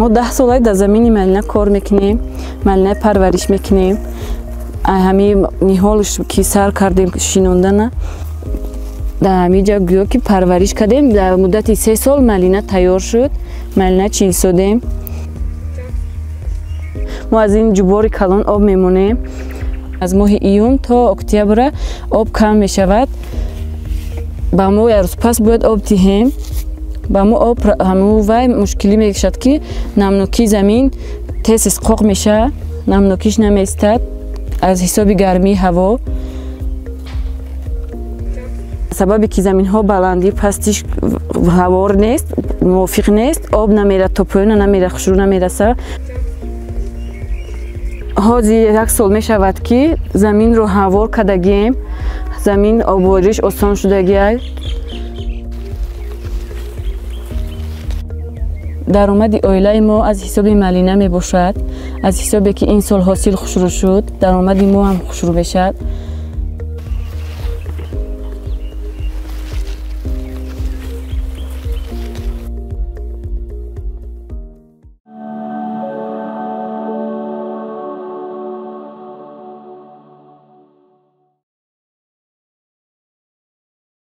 Мо 10 солай дар замини малина кор мекунем, малина парвариш мекунем. Ҳамин ниҳолш ки сар кардем шинондана, дар ҳамин ҷа гӯё ки парвариш кардем. Дар муддати 3 сол малина тайёр шуд, малина чинсодем. Мо аз ин ҷубори калон об мемонем. Аз моҳи июн то октябра об кам мешавад. Ба мо як рӯз пас бояд об диҳем. Ба мо об ҳамун вай мушкилӣ мекашад, ки намнокии замин тез исқоқ мешавад, намнокиш намеистад аз ҳисоби гармии ҳаво. Сабабе ки заминҳо баландӣ пастиш ҳавор нест, мувофиқ нест, об намерад то поёна, намера, хушрӯ намераса. Ҳозир 1 сол мешавад, ки заминро ҳавор кардагием, замин обвориш осон шудагиай. Даромади оилаи мо аз ҳисоби малина мебошад. Аз ҳисобе ки ин сол ҳосил хушрӯ шуд, даромади мо ҳам хушрӯ мешавад.